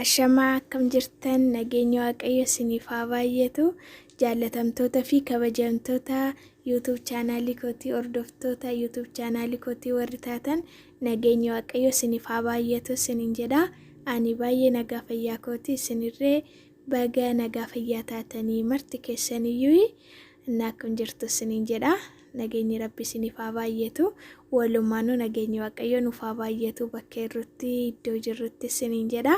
Ashamaa akkam jirtan nageenya Waaqayyo isiniif haa baay'atu. Jaallatamtoota fi kabajamtoota YouTube chaanaalii kootii hordoftoota YouTube chaanaalii kootii warri taatan nageenya Waaqayyo isiniif haa baay'atu isiniin jedha. Ani baay'ee nagaa fayyaa kooti isinirree baga nagaa fayyaa taatanii marti keessaniyyuu Innaa akkam jirtu isiniin jedha. Nageenyi Rabbi isiniif haa baay'atu. Walumaanuu nageenyi Waaqayyoo nuuf haa baay'atu bakka jirrutti iddoo jirrutti isiniin jedha.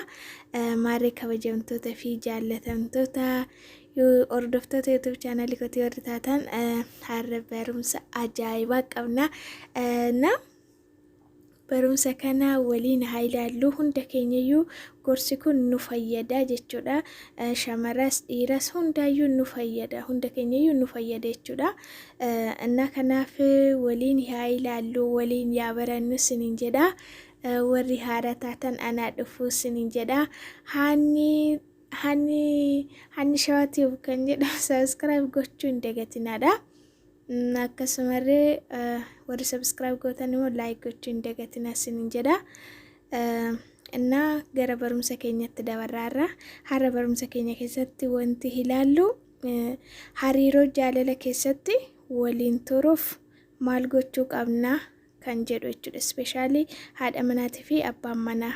Maarree kabajamtoota fi jaallatamtoota hordoftoota YouTube chaanaalii kootii warri taatan har'a barumsa ajaa'ibaa qabna. Na Barumsa kana waliin haa ilaallu. Hunda keenyayyuu gorsi kun nu fayyada jechuudha. Shamaras dhiiras hundaayyuu nu fayyada. Hunda keenyayyuu nu fayyada jechuudha. Innaa kanaaf waliin haa ilaallu, waliin yaa barannu isiniin jedha. Warri haaraa taatan anaa dhufuu isiniin jedha. Haanni Haanni Haanni Shawaa Tube kan jedhamu subscribe gochuu hin dagatinaadha. Akkasumallee warri subscribe gootan immoo like gochuu hin dagatinaa isiniin jedha. Innaa gara barumsa keenyatti dabarraarra. Har'a barumsa keenya keessatti wanti ilaallu hariiroo jaalala keessatti waliin turuuf maal gochuu qabna kan jedhu jechuudha. Ispeeshaalii haadha manaatii fi abbaan manaa.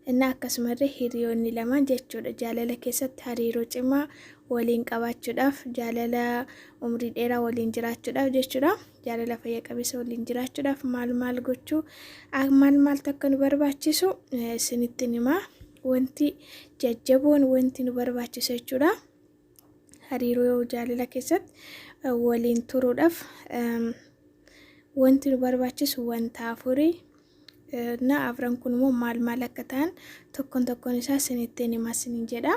Innaa akkasumallee hiriyoonni lamaan jechuudha jaalala keessatti hariiroo cimaa waliin qabaachuudhaaf jaalala umrii dheeraa waliin jiraachuudhaaf jechuudha jaalala fayya qabeessa waliin jiraachuudhaaf maal maal gochuu maal maaltu akka nu barbaachisu isinitti himaa wanti jajjaboon wanti nu barbaachisu jechuudha hariiroo jaalala keessatti waliin turuudhaaf wanti nu barbaachisu wanta afurii na afran kun immoo maal maal akka ta'an tokkoon tokkoon isaa isinittiin hima isinin jedha.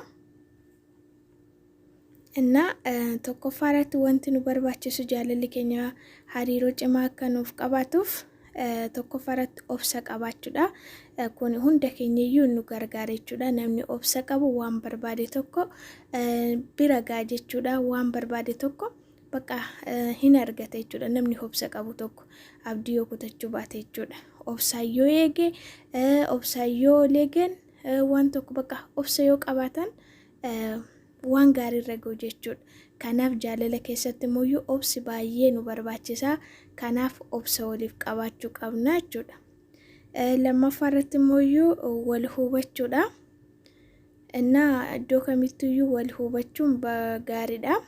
Innaa tokkoffaa irratti wanti nu barbaachisu jaalalli keenya hariiroo cimaa akka nuuf qabaatuuf tokkoffaa irratti obsa qabaachuudha. Kun hunda keenya iyyuu nu gargaara jechuudha. Namni obsa qabu waan barbaade tokko bira ga'a jechuudha. Waan barbaade tokko bakka hin argata jechuudha. Namni obsa qabu tokko abdii yoo kutachuu baate jechuudha. Obsaan yoo eege, obsaan yoo ol eegan waan tokko bakka obsa yoo qabaatan waan gaarii irra ga'u jechuudha. Kanaaf jaalala keessatti immoo obsi baay'ee nu barbaachisa. Kanaaf obsa waliif qabaachuu qabna jechuudha. Lammaffaa irratti immoo wal hubachuudha. Innaa iddoo kamittiyyuu wal hubachuun gaariidha.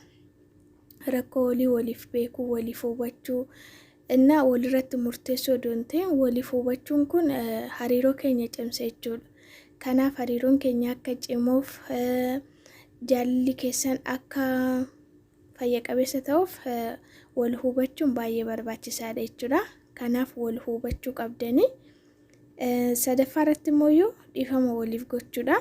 Rakkoo walii waliif beekuu, waliif hubachuu, innaa walirratti murteessuu odoo hin ta'in waliif hubachuun kun hariiroo keenya cimsa jechuudha. Kanaaf hariiroon keenya akka cimuuf jaalalli keessan akka fayya qabeessa ta'uuf wal hubachuun baay'ee barbaachisaadha jechuudha. Kanaaf wal hubachuu qabdanii. Sadaffaa irratti immoo dhiifama waliif gochuudha.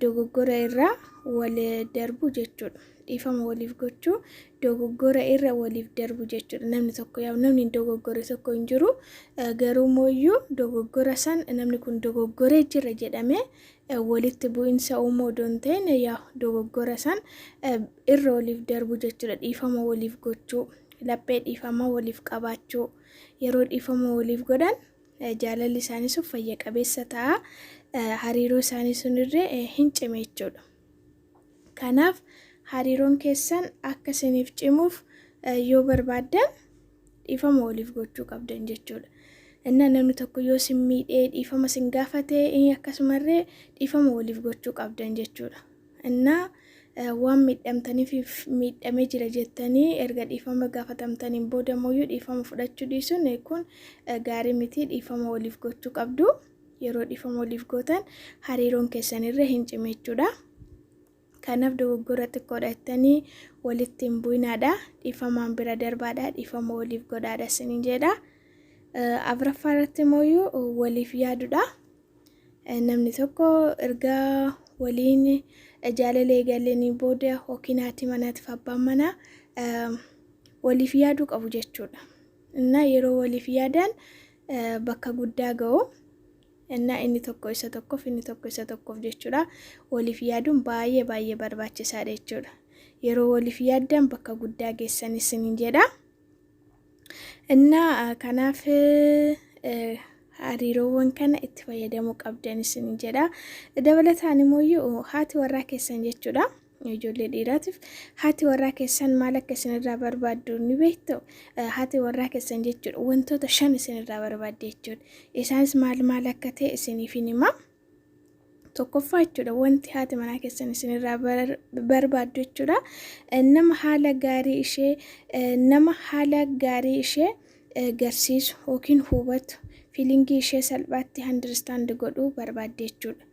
Dogoggora irra wal darbu jechuudha. Dhiifama waliif gochuu dogoggora irra waliif darbu jechuudha. Namni tokko yaa namni hin dogoggore tokko hin jiru. Garuu mooyyuu dogoggora san namni kun dogoggoree jira jedhamee walitti bu'insa uumuu odoo hin ta'in yaa dogoggora san irra waliif darbu jechuudha. Dhiifama waliif gochuu, laphee dhiifama waliif qabaachuu. Yeroo dhiifama waliif godhan jaalalli isaanii sun fayya qabeessa ta'a. Hariiroo isaanii sunirree hin cime jechuudha. Kanaaf hariiroon keessan akka isiniif cimuuf yoo barbaaddan dhiifama waliif gochuu qabdan jechuudha. Innaa namni tokko yoo isin miidhee dhiifama isin gaafate akkasumarree dhiifama waliif gochuu qabdan jechuudha. Innaa waan miidhamtaniif miidhamee jira jettanii erga dhiifama gaafatamtaniin booda immoo dhiifama fudhachuu dhiisuun kun gaarii miti dhiifama waliif gochuu qabdu. Yeroo dhiifama waliif gootan hariiroon keessanirra hin cime jechuudha. Kanaaf dogoggora xiqqoodha jettanii walitti hin bu'inaadha. Dhiifamaan bira darbaadha. Dhiifama waliif godhaadha isiniin jedha. Afuraffaa irratti immoo waliif yaaduudha. Namni tokko erga waliin jaalala eegalanii booda yookiin haati manaatiif abbaan manaa waliif yaaduu qabu jechuudha. Innaa yeroo waliif yaadan bakka guddaa ga'u. Innaa inni tokko isa tokkoof inni tokko isa tokkoof jechuudha. Waliif yaaduun baay'ee baay'ee barbaachisaadha jechuudha. Yeroo waliif yaaddan bakka guddaa geessan isiniin jedha. Innaa kanaaf Hariiroowwan kana itti fayyadamuu qabdan isin jedha. Dabalataan immoo haati warraa keessan jechuudha. Ijoollee dhiiraatiif haati warraa keessan maal akka isinirraa barbaaddu ni beektu. Haati warraa keessan jechuudha wantoota 5 isinirraa barbaaddi jechuudha. Isaanis maal maal akka ta'e isiniif hin hima. Tokkoffaa jechuudha, wanti haati manaa keessan isinirraa barbaaddu jechuudha. Nama haala gaarii ishee garsiisu yookiin hubatu, feelingii ishee salphaatti understand godhuu barbaadde jechuudha.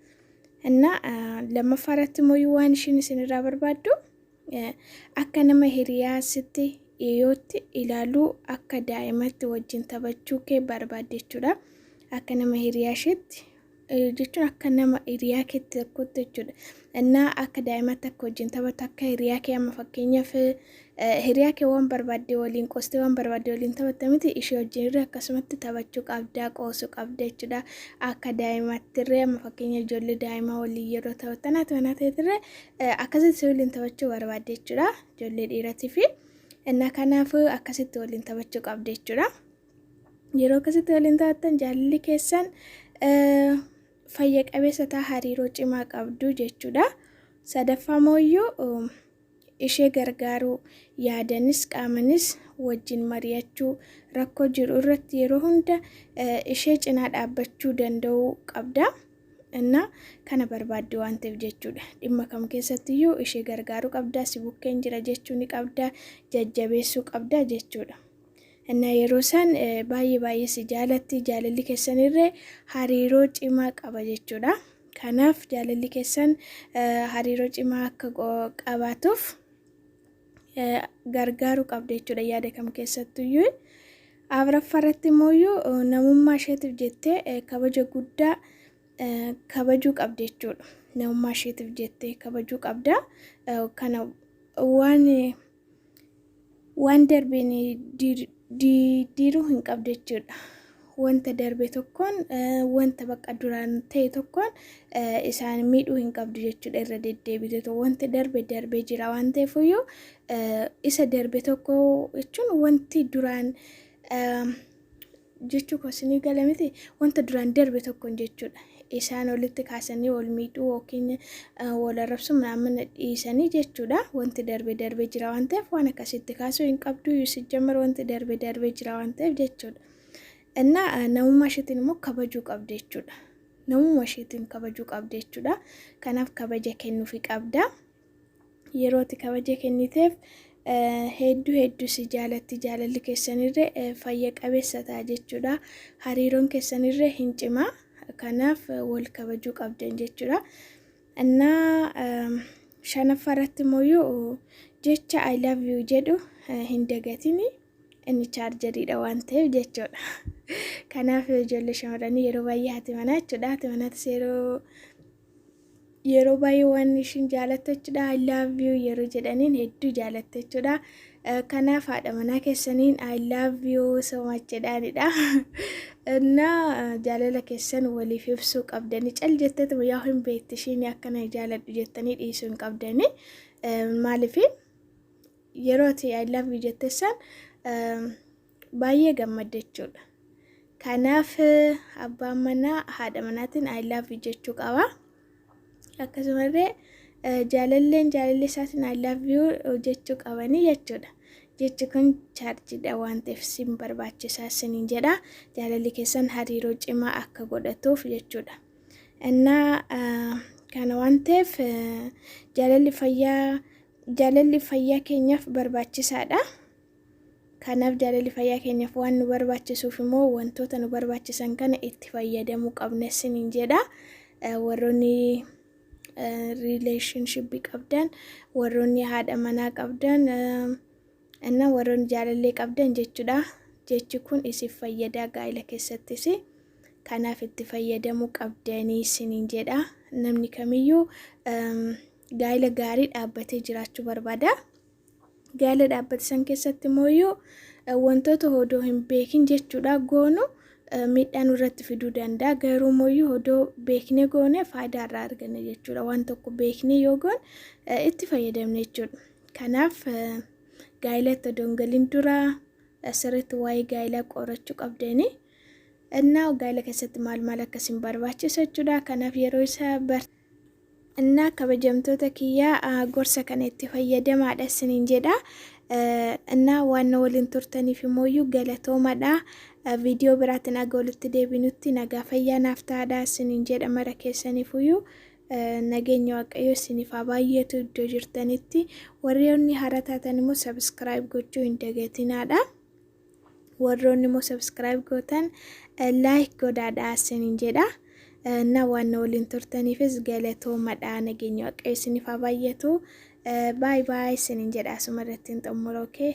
Innaa lammaffaa irratti immoo waan ishiin isinirraa barbaaddu, akka nama hiriyaa sitti dhiyootti ilaaluu, akka daa'imatti wajjin taphachuu kee barbaadde jechuudha. Akka nama hiriyaa isheetti jechuun akka nama hiriyaa keetti tokkotti jechuudha. Innaa akka daa'imatti akka wajjin taphatu, akka hiriyaa kee, amma fakkeenyaaf hiriyaa kee waan barbaadde waliin qoostee, waan barbaadde waliin taphatte miti, ishee wajjin irra akkasumatti taphachuu qabdaa, qoosuu qabda jechuudha. Akka daa'imatti irree, amma fakkeenya ijoollee daa'imaa waliin yeroo taphattan, haati manaa ta'etirree akkasitti si waliin taphachuu barbaadde jechuudha, ijoollee dhiiratii fi innaa kanaaf akkasitti waliin taphachuu qabda jechuudha. Yeroo akkasitti waliin taphattan jaalalli keessan fayya qabeessa ta'a, hariiroo cimaa qabdu jechuudha. Sadaffaa mooyyuu ishee gargaaruu, yaadanis qaamanis wajjin mari'achuu, rakkoo jiru irratti yeroo hunda ishee cinaa dhaabbachuu danda'uu qabda. Innaa kana barbaadde waan ta'eef jechuudha. Dhimma kam keessattiyyuu ishee gargaaruu qabda, si bukkeen jira jechuu ni qabda, jajjabeessuu qabda jechuudha. Innaa yeroo isaan baay'ee baay'ee si jaalatti, jaalalli keessanirree hariiroo cimaa qaba jechuudha. Kanaaf jaalalli keessan hariiroo cimaa akka qabaatuuf gargaaruu qabda jechuudha yaada kam keessattuyyuu. Afuraffaa irratti immoo namummaa isheetiif jettee kabaja guddaa kabajuu qabda jechuudha. Namummaa isheetiif jettee kabajuu qabda. Kana waan darbeen diiruu hin qabdu jechuudha. Wanta darbe tokkoon, wanta bakka duraan ta'e tokkoon isaan miidhuu hin qabdu jechuudha irra deddeebite. Wanti darbe darbee jira waan ta'eef iyyuu, isa darbe tokko jechuun wanti duraan jechuu kosinii gala miti, wanta duraan darbe tokkoon jechuudha. Isaan walitti kaasanii wal miidhuu yookiin wal arrabsuu mana dhiisanii jechuudha. Wanti darbe darbee jira waan ta'eef waan akkasitti kaasuu hin qabdu sijjamar, wanti darbe darbee jira waan ta'eef jechuudha. Innaa namummaa isheetiin immoo kabajuu qabda jechuudha. Namummaa isheetiin kabajuu qabda jechuudha. Kanaaf kabaja kennuufi qabda. Yeroo ati kabaja kenniteef hedduu hedduu si jaalatti, jaalalli keessanirree fayya qabeessa ta'a jechuudha. Hariiroon keessanirree hin cimaa. Kanaaf wal kabajuu qabdan jechuudha. Innaa shanaffaa irratti immoo jecha "I love you" jedhu hin dagatini. Inni chaarjeriidha waan ta'eef jechuudha. Kanaaf ijoollee shamarranii yeroo baay'ee haati manaa jechuudha. Haati manaatis yeroo baay'ee waan ishiin jaalattu jechuudha. "I love you" yeroo jedhaniin hedduu jaalattu jechuudha. Kanaaf haadha manaa keessaniin "I love you so much" jedhaanidha. Innaa jaalala keessan waliif ibsuu qabdanii, cal jetteetuma yaa hin beekti ishiin akkana jaaladhu jettanii dhiisuu hin qabdanii. Maaliif yeroo ati "I love you" jette san baay'ee gammadde jechuudha. Kanaaf abbaan manaa haadha manaatiin "I love you" jechuu qaba. Akkasumallee jaalalleen jaalallee isaatiin "I love you" jechuu qabanii jechuudha. Jechi kun chaarjiidha waan ta'eef sin barbaachisaa isiniin jedha. Jaalalli keessan hariiroo cimaa akka godhatuuf jechuudha. Innaa kana waan ta'eef jaalalli fayyaa keenyaaf barbaachisaadha. Kanaaf jaalalli fayyaa keenyaaf waan nu barbaachisuuf immoo wantoota nu barbaachisan kana itti fayyadamuu qabna isiniin jedha. Warroonni relationshipii qabdan, warroonni haadha manaa qabdan, innaa warroonni jaalallee qabdan jechuudha. Jechi kun isif fayyadaa gaa'ela keessattis. Kanaaf itti fayyadamuu qabdanii isiniin jedha. Namni kamiyyuu gaa'ela gaarii dhaabbatee jiraachuu barbaada. Gaa'ela dhaabbate san keessatti immoo wantoota odoo hin beekin jechuudha goonu miidhaa nurratti fiduu danda'a. Garuu immoo odoo beeknee goone faayidaa irraa arganna jechuudha. Waan tokko beeknee yoo goone itti fayyadamne jechuudha. Kanaaf gaa'elatti odoo hin galin dura sirriitti waa'ee gaa'elaa qorachuu qabdanii. Innaa gaa'ela keessatti maal maal akka isin barbaachisu jechuudha. Kanaaf yeroo isa bar Innaa kabajamtoota kiyyaa, gorsa kana itti fayyadamaadha isiniin jedha. Innaa waan na waliin turtaniif immooyyuu galatoomadha. Viidiyoo biraatiin aga walitti deebinutti nagaa fayyaa naaf ta'aadha isiniin jedha mara keessaniifuyyuu. Nageenya Waaqayyoo isiniif haa baay'atu iddoo jirtanitti. Warroonni haaraa taatan immoo subscribe gochuu hin dagatinaadha. Warroonni immoo subscribe gootan like godhaadha isiniin jedha. Na waan na waliin turtaniifis galatoomadha. Nageenya Waaqayyoo isiniif haa baay'atu. Bye bye isiniin jedha, asuma irratti hin xumura. Okay.